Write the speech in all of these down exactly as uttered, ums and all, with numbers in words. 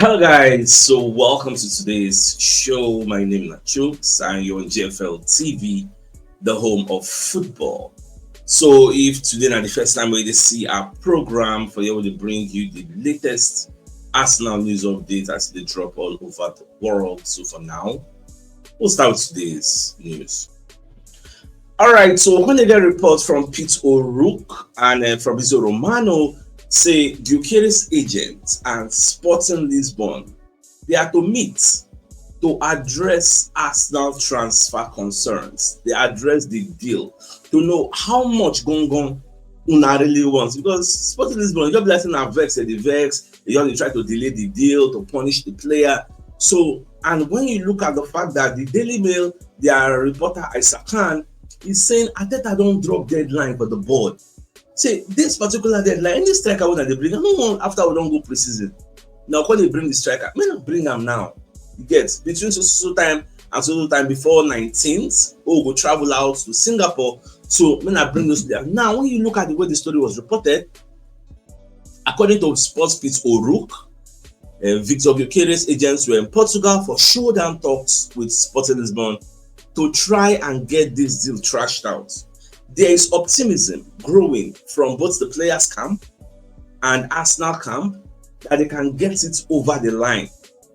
Hello guys, so welcome to today's show. My name is Chooks and you're on G F L T V, the home of football. So if today na the first time wey you dey see our program, for here we dey bring you the latest Arsenal news update as e dey drop all over the world. So for now, we'll start with today's news. All right, so when they get reports from Pete O'Rourke and uh, Fabrizio Romano say Gyökeres agent and Sporting Lisbon, they are to meet to address Arsenal transfer concerns. They address the deal to know how much gangan una really want, because Sporting Lisbon, just be like say na vex, they vex, they just dey try to delay the deal to punish the player. So, and when you look at the fact that the Daily Mail, their reporter Isa Khan, is saying Arteta don drop deadline for the board. Say this particular deadline, any striker wey una dey bring, I no want after we don go pre-season. Now when they bring the striker, make una bring am now. You get, between so so time and so so time before nineteenth, oh, go travel out to Singapore. So make una bring those players. Now when you look at the way the story was reported, according to Sports Pete O'Rourke, uh, Victor Gyökeres agents were in Portugal for showdown talks with Sporting Lisbon to try and get this deal trashed out. There is optimism growing from both the players' camp and Arsenal camp that they can get it over the line,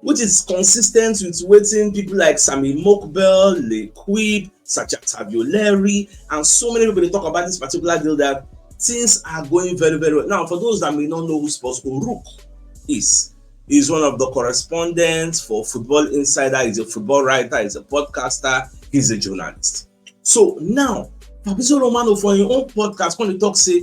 which is consistent with wetin people like Sami Mokbel, Le Quip, Sacha Tavioleri, and so many people dey talk about this particular deal, that things are going very, very well. Now, for those that may not know who Sports O'Rourke is, he's one of the correspondents for Football Insider. He's a football writer, he's a podcaster, he's a journalist. So now, Fabrizio Romano for his own podcast when he talks say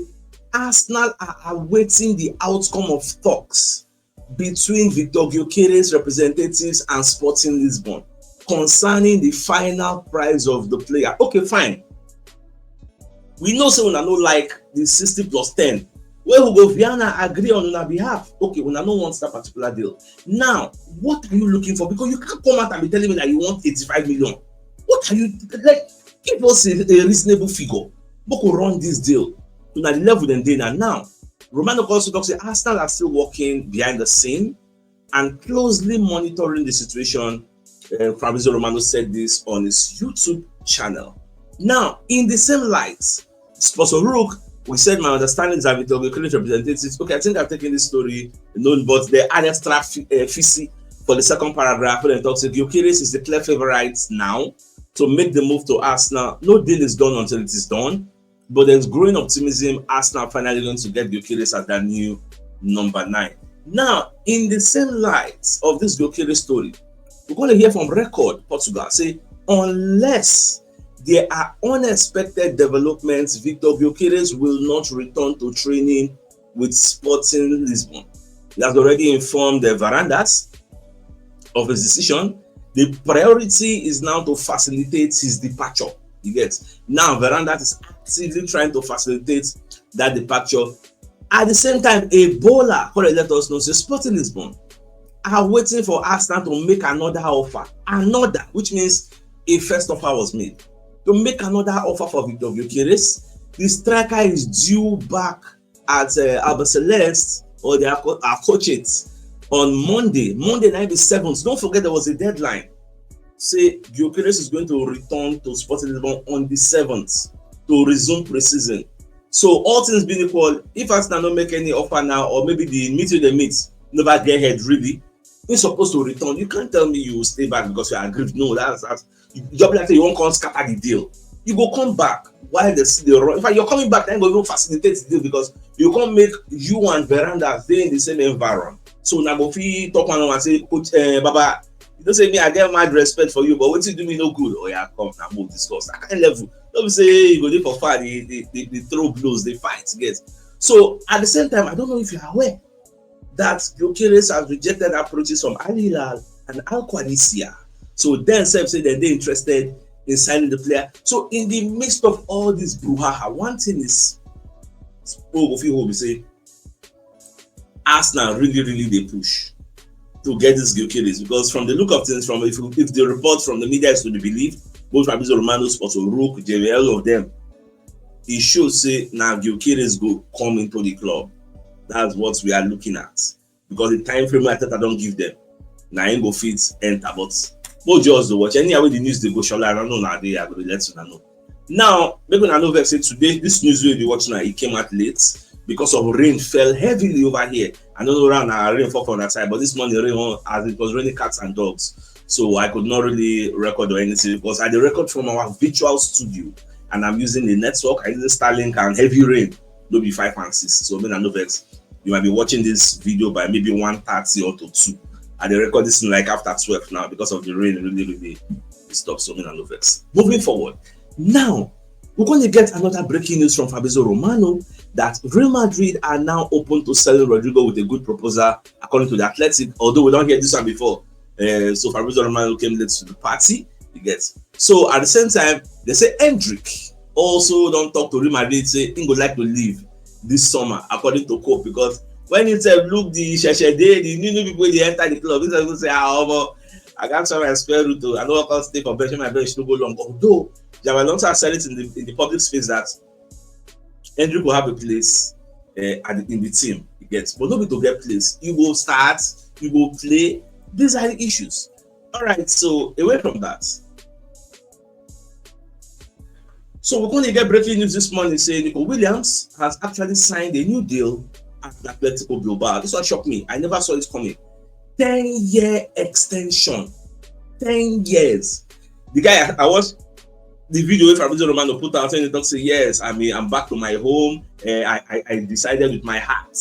Arsenal are awaiting the outcome of talks between Victor Gyökeres representatives and Sporting Lisbon concerning the final price of the player. Okay, fine. We know say una no like the sixty plus ten wey Hugo Viana agree on una behalf. Okay, una no want that particular deal. Now, what are you looking for? Because you can't come out and be telling me that you want eighty-five million. What are you, like, give us a, a reasonable figure. Make we run this deal. So na the level dem dey na now. Romano also talk say Arsenal are still working behind the scene and closely monitoring the situation. Uh, Fabrizio Romano said this on his YouTube channel. Now, in the same light, Sports O'Rourke, we said my understanding is that Victor Gyökeres representatives. Okay, I think I've taken this story, you know, but they add extra fi- uh, fisi for the second paragraph when they talk say Gyökeres is the clear favorite now to make the move to Arsenal. No deal is done until it is done, but there's growing optimism Arsenal are finally going to get Gyökeres as their new number nine. Now, in the same light of this Gyökeres story, we're going to hear from Record Portugal say unless there are unexpected developments, Victor Gyökeres will not return to training with Sporting Lisbon. He has already informed the Varandas of his decision. The priority is now to facilitate his departure. You get, now Varandas is actively trying to facilitate that departure. At the same time, Ebola come let us know say Sporting Lisbon are waiting for Arsenal to make another offer. Another, which means a first offer was made to make another offer for Victor Gyökeres. The striker is due back at uh, Alba Celeste or the Aco- Acochet on Monday. Monday night the seventh. Don't forget there was a deadline. Say Gyökeres is going to return to Sporting Lisbon on the seventh to resume pre-season. So all things being equal, if Arsenal no make any offer now, or maybe the meeting they meet never get head really, he's supposed to return. You can't tell me you will stay back because you are aggrieved. No, that's that's you just be like say you won't come scatter the deal. You go come back while they see the run. In fact, you're coming back, then go even facilitate the deal because you can't make you and Veranda stay in the same environment. So now go fit talk one and say, Coach uh, Baba, you don't say me, I get mad respect for you, but what you do me no good. Oh yeah, come now, move discuss. I can't level. Don't be say you go there for far, they, they, they, they throw blows, they fight, yes. So at the same time, I don't know if you're aware that Gyökeres has rejected approaches from Al Hilal and Al Qadisiyah. So then self say that they're interested in signing the player. So in the midst of all this brouhaha, one thing is, oh, if you hold me say, Arsenal really, really they push to get this Gyökeres, because from the look of things, from if, if the reports from the media is to be believed, both Fabrizio Romano, Sports O'Rourke, Jerry, all of them, it shows say now Gyökeres go come into the club. That's what we are looking at. because the time frame wey Arteta don give them, na im go fit enter. But mo just dey watch, anyhow wey the news dey go, Shola, I don't know, na dey, I go dey let una know. Now, make una no vex say today, this news wey you dey watch now, e came out late because of rain fell heavily over here. I don't know around na rain fall for that side, but this morning rain wan, as it was raining cats and dogs. So I could not really record or anything because I dey record from our virtual studio and I'm using the network. I use Starlink and heavy rain, no be five and six. So make una no vex. You might be watching this video by maybe one thirty or to two. I dey record this thing like after twelve now because of the rain really, really disturb. So make una no vex. Moving forward. Now, we're going to get another breaking news from Fabrizio Romano that Real Madrid are now open to selling Rodrygo with a good proposal, according to the Athletic, although we don't hear this one before. Uh, so Fabrizio Romano came late to the party, you get. So at the same time, they say Endrick also don talk to Real Madrid, say he go like to leave this summer, according to Cope, because when he said, look, the sheshe dey, the new, new people wey dey enter the club, he go say, ah, omo, I got some my square root o. I no wan come stay for bench, my bench no go long. Although Xabi Alonso has said it in the, in the public space that Endrick will have a place uh, at the, in the team, you get. But no be to get place. You go start, you go play. These are the issues. All right, so away from that. So we're going to get breaking news this morning saying Nico Williams has actually signed a new deal at Atletico Bilbao. This one shocked me. I never saw it coming. ten year extension. ten years. The guy, I, I watched the video wey Fabrizio Romano put out, saying, he talk say, yes, I mean, I'm back to my home. Uh, I, I, I decided with my heart.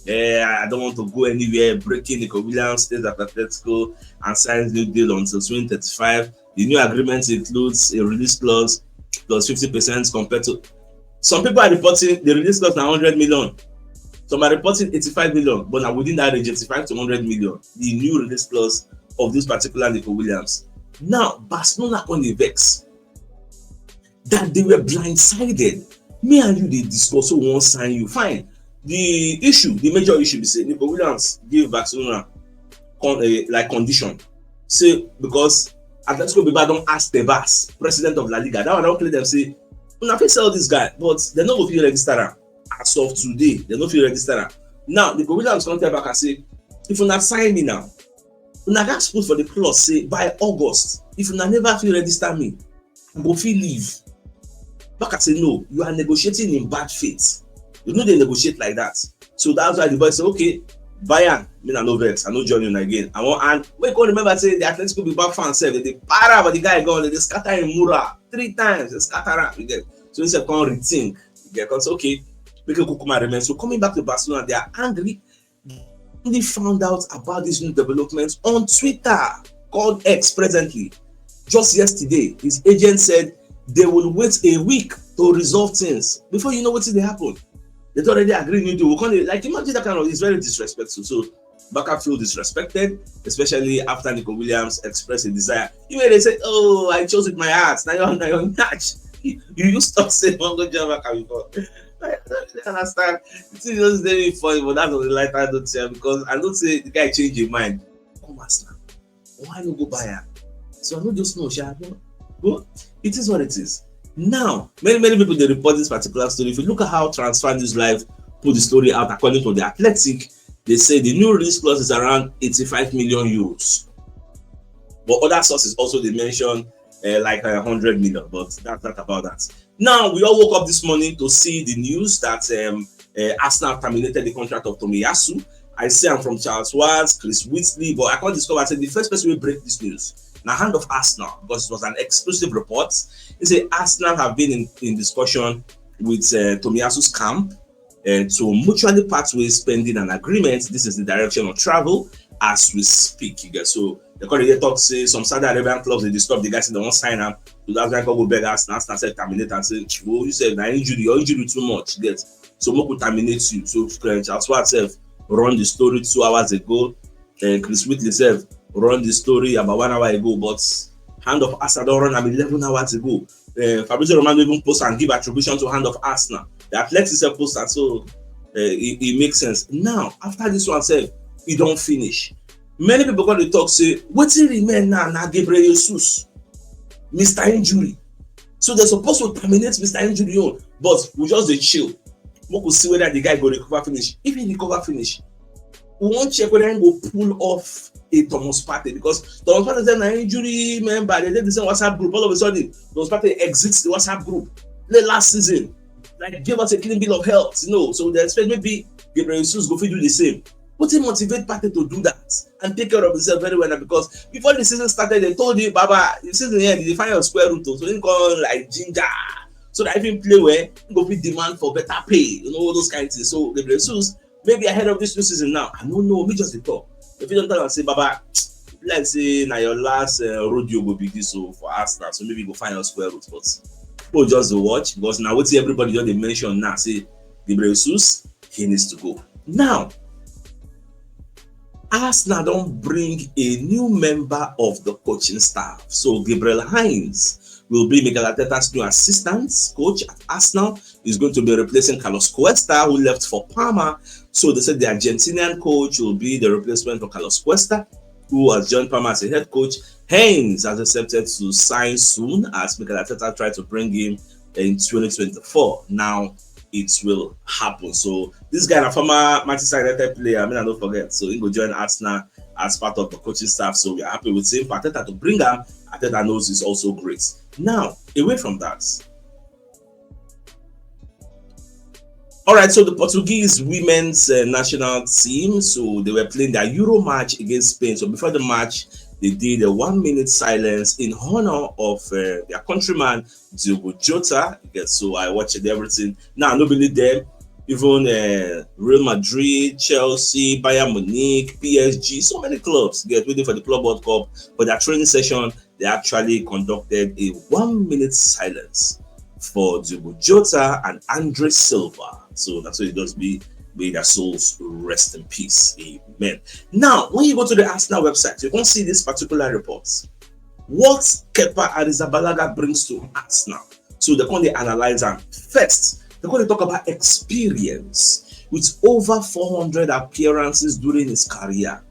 Uh, I don't want to go anywhere. Breaking, Nico Williams stays at Atletico and signs new deal until twenty thirty-five. The new agreement includes a release clause plus fifty percent compared to, some people are reporting the release clause na hundred million. Some are reporting eighty-five million, but now within that range, eighty-five to hundred million, the new release clause of this particular Nico Williams. Now, Barcelona on the vex that they were blindsided. Me and you, they discuss who won't sign you. Fine. The issue, the major issue, is say Nico Williams give Barcelona con, uh, like condition. Say because Atletico Bilbao don't ask the Tebas, president of La Liga. That one don't clear them. Say, una fit sell this guy, but they no go fit register am. As of today, they no fit register am. Now, Nico Williams come tell Barca say, if una sign me now, una gats put for the clause say by August, if una never fit register me, I go fit leave. Barca say, no, you are negotiating in bad faith. You know they negotiate like that. So that's why the boy say, okay, Bayern, me na no vex, I no join you again. I want, and we can remember say the Atletico Bilbao fans sef, they para for the guy gone, they scatter him mura three times, they scatter am again. So he said, come rethink. Yeah, because okay, make a Kukuma remain. So coming back to Barcelona, they are angry. Only found out about these new developments on Twitter, called X presently. Just yesterday, his agent said they will wait a week to resolve things. Before you know what they happen, they already agree new deal. We can't, like, imagine that kind of, it's very disrespectful. So Barca feel disrespected, especially after Nico Williams expressed a desire. You may they say, oh, I chose with my heart. Now you're, now you're match. You used to say one good job Barca before. I don't really understand. It is just very funny, but that's on the lighter note here because I don't say the guy changed his mind. Come as now. Why no go buy am? So I no just know, sha. But it is what it is. Now, many, many people they report this particular story. If you look at how Transfer News Live put the story out, according to the Athletic, they say the new release clause is around eighty-five million euros. But other sources also they mention uh, like a hundred million, but that's not about that. Now, we all woke up this morning to see the news that um, uh, Arsenal terminated the contract of Tomiyasu. I see am from Charles Watts, Chris Whitley, but I can't discover. I said the first person will break this news. Now, hand of Arsenal, because it was an exclusive report. He said Arsenal have been in, in discussion with uh, Tomiyasu's camp uh, to mutually part ways pending an agreement. This is the direction of travel as we speak. You get so the correspondent talk say some Saudi Arabian clubs they disturb the guys, they won't sign up. So that's why I go beg Arsenal, Arsenal said terminate and say, well, you said na injury, your injury too much. You get so Moku terminate you. So uh, Charles Watts sef run the story two hours ago. Uh, Chris Whitley sef run the story about one hour ago, but hand of Arsenal don run am eleven hours ago. Uh, Fabrizio Romano even post and give attribution to hand of Arsenal. The Athletic sef post am, so uh, it, it makes sense. Now, after this one sef, e don finish. Many people come dey talk say wetin remain now na Gabriel Jesus, Mister Injury. So they supposed to terminate Mister Injury own, but we just dey chill. Make we see whether the guy go recover finish. If he recover finish, We wan check whether he go pull off a Thomas Partey, because Thomas Partey say na injury member, they dey the same WhatsApp group. All of a sudden, Thomas Partey exits the WhatsApp group late last season. Like, give us a clean bill of health, you know. So they expect maybe Gabriel Jesus go fit do the same. Wetin motivate Partey to do that and take care of himself very well now? Because before the season started, they told you, "Baba, the season end, you find your square root o." So he come like ginger. So that if he play well, he go fit demand for better pay, you know, all those kind of things. So Gabriel Jesus, maybe ahead of this new season now, I don't know, me just dey talk. If you don't tell am say, "Baba, like say na your last uh, rodeo go be this o for Arsenal, so maybe you go find your square root." But people just dey watch, because na wetin everybody just dey mention now, say Gabriel Jesus, he needs to go. Now, Arsenal don bring a new member of the coaching staff. So Gabriel Heinz will be Mikel Arteta's new assistant coach at Arsenal. He's going to be replacing Carlos Cuesta, who left for Parma. So they said the Argentinian coach will be the replacement for Carlos Cuesta, who has joined Parma as a head coach. Heinz has accepted to sign soon as Mikel Arteta tried to bring him in twenty twenty-four. Now it will happen. So this guy, a former Manchester United player, I mean, I don't forget. So he go join Arsenal as part of the coaching staff. So we are happy with him. For Arteta to bring him, Arteta knows is also great. Now, away from that, all right, so the Portuguese women's uh, national team, so they were playing their Euro match against Spain. So before the match, they did a one-minute silence in honor of uh, their countryman, Diogo Jota. Yes, so I watched everything. Now, I don't believe them. Even uh, Real Madrid, Chelsea, Bayern Munich, P S G, so many clubs get waiting for the Club World Cup for their training session. They actually conducted a one-minute silence for Diogo Jota and Andre Silva. So that's what it does be. May their souls rest in peace. Amen. Now, when you go to the Arsenal website, you can see this particular report. What Kepa Arrizabalaga brings to Arsenal. So they come dey analyze am. First, they come dey talk about experience with over four hundred appearances during his career.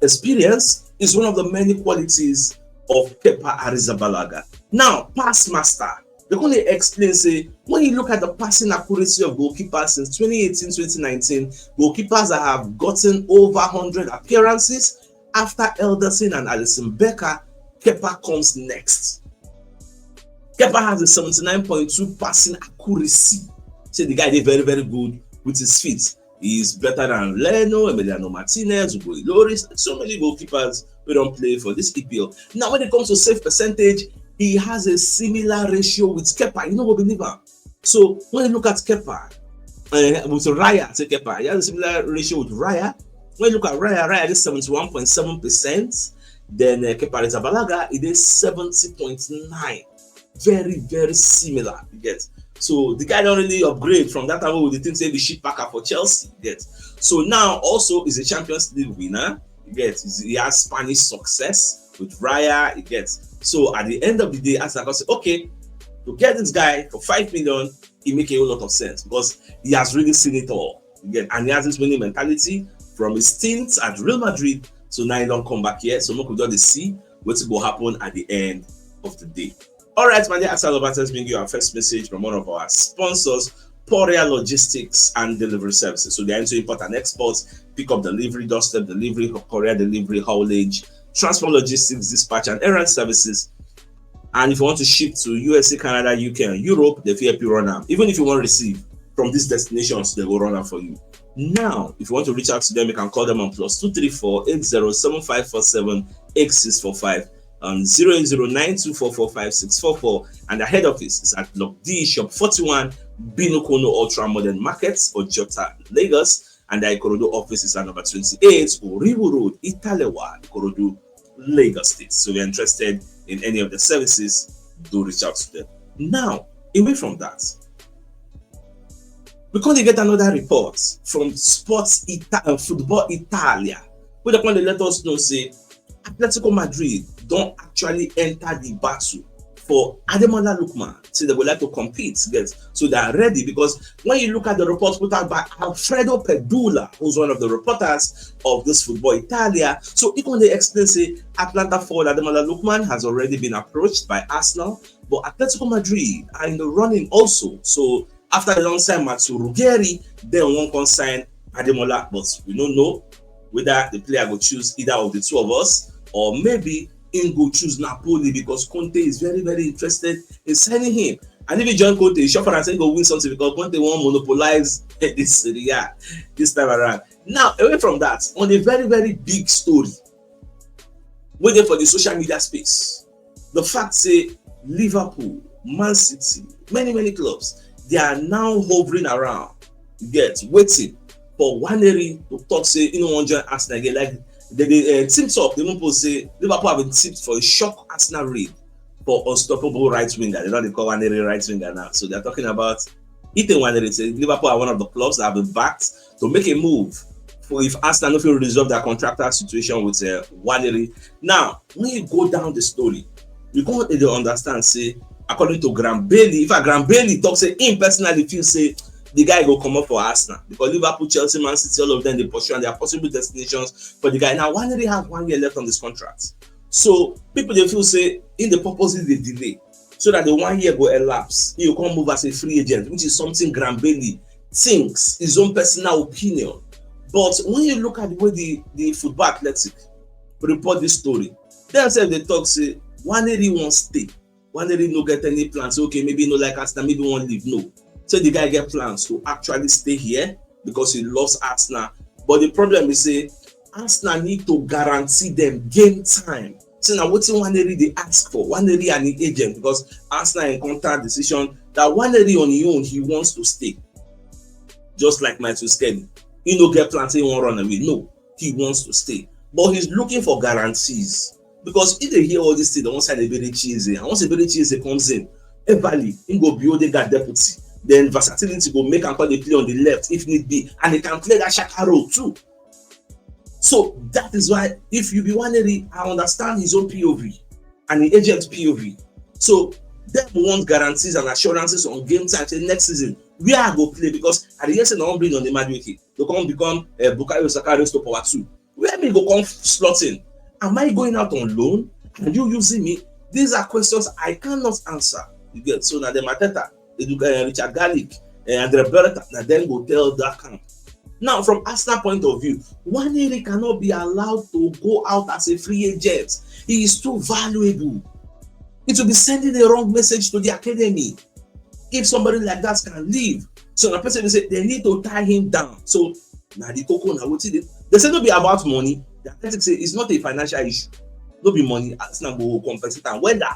Experience is one of the many qualities of Kepa Arrizabalaga. Now, pass master. They come dey explain say when you look at the passing accuracy of goalkeepers since twenty eighteen twenty nineteen, goalkeepers that have gotten over one hundred appearances after Ederson and Alisson Becker, Kepa comes next. Kepa has a seventy-nine point two passing accuracy. Say the guy dey very, very good with his feet. He is better than Leno, Emiliano Martinez, Hugo Lloris, so many goalkeepers wey don play for this E P L. Now, when it comes to save percentage, he has a similar ratio with Kepa. You no go believe am. So when you look at Kepa, uh, with Raya, say Kepa, he has a similar ratio with Raya. When you look at Raya, Raya is seventy-one point seven percent. Then uh, Kepa Arrizabalaga, it is seventy point nine. Very, very similar. You get? So the guy don really upgrade from that time wey we dey think say he be shit packer for Chelsea. You get? So now also is a Champions League winner. You get? He has Spanish success with Raya. You get? So at the end of the day, Arsenal go say, "Okay, to get this guy for five million, it make a whole lot of sense because he has really seen it all." You get? And he has this winning mentality from his stints at Real Madrid. So now he don come back here. So make we just dey see wetin go happen at the end of the day. All right, my dear Arsenal lovers, let's bring you our first message from one of our sponsors, Poria Logistics and Delivery Services. So they are into import and export, pick up delivery, doorstep delivery, courier delivery, haulage, transport logistics, dispatch and errand services. And if you want to ship to U S A, Canada, U K, and Europe, they fit help you run am. Even if you wan receive from these destinations, they go run am for you. Now, if you want to reach out to them, you can call them on plus two three four eight zero seven five four seven eight six four five and zero eight zero nine two four four five six four four. And the head office is at Block D, Shop forty-one, Binokono Ultra Modern Markets, Ojota, Lagos. And the Ikorodu office is at number twenty-eight, Oriwu Road, Italewa, Ikorodu, Lagos State. So if you're interested in any of the services, do reach out to them. Now, away from that, we come dey get another report from Sports Ita- uh, Football Italia, wey dey come dey let us know say Atletico Madrid don actually enter the battle for Ademola Lookman. Say they go like to compete, get, so they are ready, because when you look at the report put out by Alfredo Pedula, who's one of the reporters of this Football Italia, so he come dey explain say Atlanta forward Ademola Lookman has already been approached by Arsenal, but Atletico Madrid are in the running also. So after they don sign Matteo Ruggeri, then one come sign Ademola, but we no know. Whether the player go choose either of the two of us, or maybe he go choose Napoli because Conte is very, very interested in signing him. And if he join Conte, he sure for say he go win something because Conte won't monopolize this Serie A this time around. Now, away from that, on a very, very big story, waiting for the social media space, the fact say Liverpool, Man City, many, many clubs, they are now hovering around, get waiting for Nwaneri to talk say, you know, one join Arsenal again. Like, they, they uh, team talk, they won't post say Liverpool have been tipped for a shock Arsenal raid for unstoppable right winger. They don't call Nwaneri right winger now. So they're talking about Ethan Nwaneri. Say Liverpool are one of the clubs that have been backed to make a move for if Arsenal no fit resolve their contractual situation with uh, Nwaneri. Now, when you go down the story, you go dey understand say, according to Graham Bailey, in fact, Graham Bailey talk say him personally feel say the guy go comot for Arsenal because Liverpool, Chelsea, Man City, all of them dey pursue and their possible destinations for the guy. Now, Nwaneri have one year left on this contract, so people dey feel say in the purpose is the delay so that the one year go elapse, he go come move as a free agent, which is something Graham Bailey thinks, his own personal opinion. But when you look at the way the, the Football Athletic report this story, dem sef dey talk say Nwaneri wan stay. Nwaneri no get any plans. Say, okay, maybe he no like Arsenal, maybe he wan leave. No. Say the guy get plans to actually stay here because he loves Arsenal. But the problem is say Arsenal need to guarantee them game time. So now wetin Nwaneri dey ask for, Nwaneri and him agent, because Arsenal in contract decision that Nwaneri on his own, he wants to stay. Just like Michael Skelly. He no get plans, he wan run away. No, he wants to stay. But he's looking for guarantees. Because if they hear all these things, they won't sign Eberechi Eze. And once Eberechi Eze comes in, Everly, he go be Odegaard deputy. Then versatility go make am come dey play on the left if need be. And he can play that Xhaka role too. So that is why if you be Nwaneri, I understand his own P O V and the agent P O V. So dem want guarantees and assurances on game time. Say next season, where I go play, because I dey hear say na wan bring on the Madueke. They come become uh, Bukayo Saka Resto Power two. Where me go come slot in? Am I going out on loan? Are you using me? These are questions I cannot answer. You get? So now the Mateta, they do uh, Richard Garlic, uh, Andre Beretta, now then go tell that camp. Now, from Arsenal point of view, Nwaneri cannot be allowed to go out as a free agent. He is too valuable. It will be sending a wrong message to the academy if somebody like that can leave. So the person will say they need to tie him down. So now the coco now what they, they say no be about money. The Athletic say it's not a financial issue. No be money. Arsenal go compensate and whether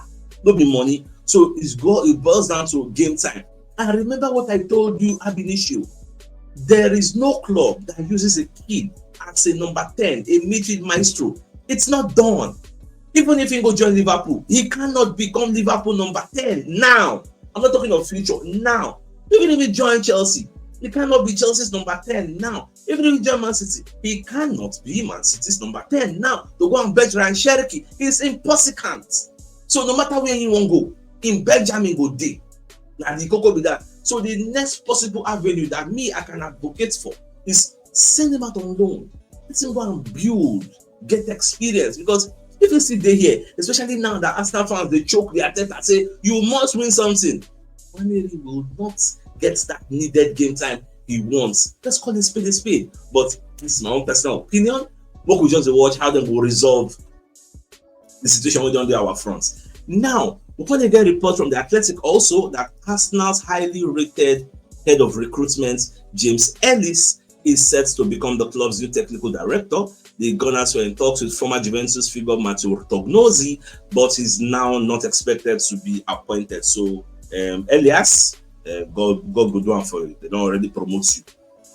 no be money. So it's go it boils down to game time. And remember what I told you ab initio. There is no club that uses a kid as a number ten, a midfield maestro. It's not done. Even if he go join Liverpool, he cannot become Liverpool number ten now. I'm not talking of future, now. Even if he join Chelsea, he cannot be Chelsea's number ten now. Even if he join Man City, he cannot be Man City's number ten now. To go and bench Ryan Cherki is impossible. So no matter where he wan go, in Benjamin go dey. Na the coco be that. So the next possible avenue that me I can advocate for is send him out on loan. Let him go and build, get experience. Because if you sit there here, especially now that Arsenal fans dey choke the Arteta, say you must win something, Nwaneri will not get that needed game time he wants. Let's call a spade a spade. But this is my own personal opinion. Make we just dey watch how dem go resolve the situation wey don dey our front. Now, we come dey get report from the Athletic also that Arsenal's highly rated head of recruitment, James Ellis, is set to become the club's new technical director. The Gunners were in talks with former Juventus figure Matteo Rotognozzi, but he's now not expected to be appointed. So, um, Elias, uh, God, God go do am for you. They don already promote you.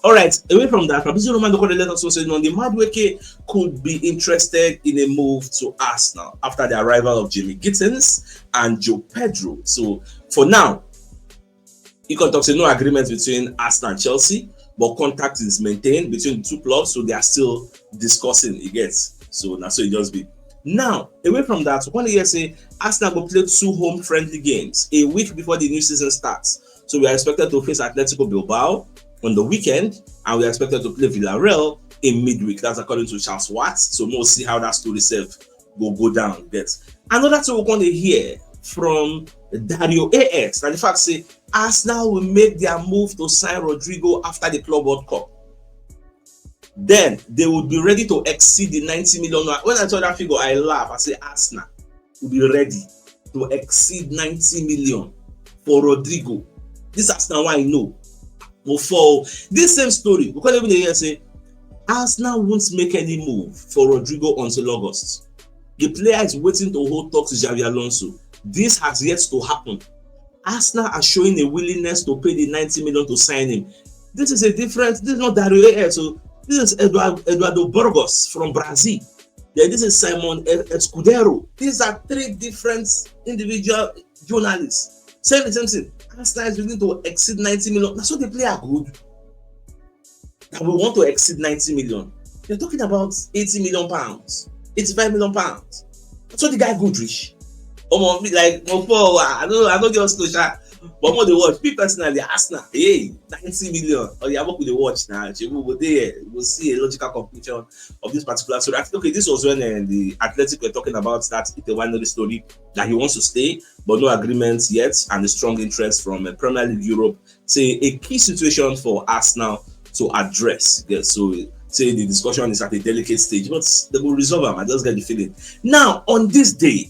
All right, away from that, Fabrizio Romano called the letter to say, no, the Madueke could be interested in a move to Arsenal after the arrival of Jamie Gittens and João Pedro. So for now, he can talk say no agreement between Arsenal and Chelsea, but contact is maintained between the two clubs, so they are still discussing, you get. So now so it just be. Now, away from that, one year say Arsenal go play two home friendly games a week before the new season starts. So we are expected to face Atletico Bilbao on the weekend, and we are expected to play Villarreal in midweek. That's according to Charles Watts. So we'll see how that story serve will go down. Get another thing we're going to hear from Dario A X. Now the fact say Arsenal will make their move to sign Rodrygo after the Club World Cup. then they would be ready to exceed the ninety million. When I saw that figure, I laugh. I say Arsenal will be ready to exceed ninety million for Rodrigo. This Arsenal one I know. But for this same story, we can't even hear say Arsenal won't make any move for Rodrigo until August. The player is waiting to hold talks with Xabi Alonso. This has yet to happen. Arsenal are showing a willingness to pay the ninety million to sign him. This is a different, this is not Dario A L. So this is Eduardo, Eduardo Burgos from Brazil. Then this is Simon E-, Escudero. These are three different individual journalists. Same, same thing. Arsenal is willing to exceed ninety million. That's what the player good. That we want to exceed ninety million. You're talking about eighty million pounds, eighty-five million pounds. That's what the guy good reach. Omo, me like, mo poor, ah, I don't, I don't just know, sha. But more the watch, me personally, Arsenal, hey, ninety million. Oh, yeah, what could they watch now? You go there, you will see a logical conclusion of this particular story. I think, okay, this was when uh, the Athletic were talking about that Ite Nwaneri story, that he wants to stay, but no agreement yet, and the strong interest from uh, Premier League Europe. Say a key situation for Arsenal to address. Yeah, so say the discussion is at a delicate stage, but they will resolve them. I just get the feeling. Now, on this day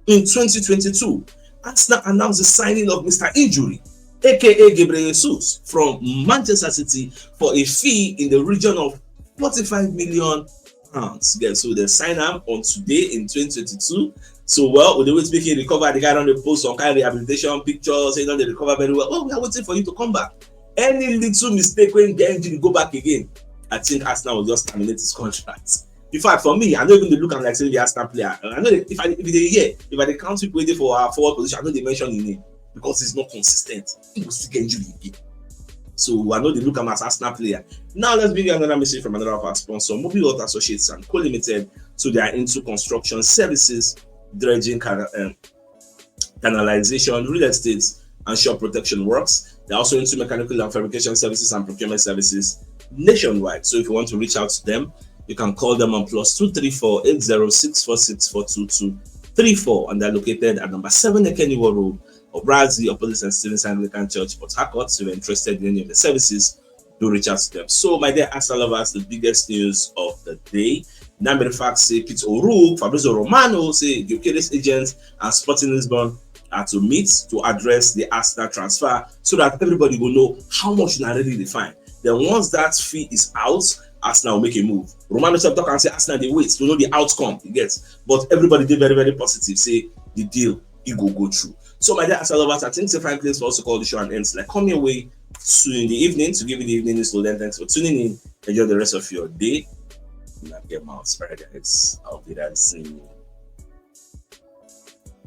in twenty twenty-two, Arsenal announced the signing of Mister Injury, aka Gabriel Jesus, from Manchester City for a fee in the region of forty-five million pounds. Yeah, so they sign am on today in twenty twenty-two. So, well, we dey wait make he recover. The guy don dey post some kind of rehabilitation pictures, he don dey recover very well. Well, we are waiting for him to come back. Any little mistake, when Injury go back again, I think Arsenal will just terminate his contract. In fact, for me, I don't even dey look am like say he be Arsenal player. I know if I, if they hear, if I dey count people waiting for our forward position, I know they mention his name because he's not consistent. He will still get injury again. So I know they look am as Arsenal player. Now let's bring you another message from another of our sponsors, Mobile World Associates and Co Limited. So they are into construction services, dredging, can-, um, canalization, real estate, and shore protection works. They're also into mechanical and fabrication services and procurement services nationwide. So if you want to reach out to them, you can call them on plus two three four eight zero six four six four two two three four, and they're located at number seven Ekeniwo Road, Obrazi, opposite Saint Stephen's Anglican Church, Port Harcourt. So if you're interested in any of the services, do reach out to them. So, my dear Arsenal lovers, the biggest news of the day. Namere Fact say Pete O'Rourke, Fabrizio Romano say Gyökeres agents and Sporting Lisbon are to meet to address the Arsenal transfer so that everybody will know how much na really dey find. Then once that fee is out, Arsenal will make a move. Romano sef talk and say Arsenal dey wait to know the outcome he gets, but everybody dey very, very positive say the deal, e go go through. So, my dear Arsenal lovers, I think it's a fine place for us to call the show and end. Like, come your way soon in the evening to give you the evening news. So then, thanks for tuning in. Enjoy the rest of your day. Una get mouth, right, guys? I'll be there soon.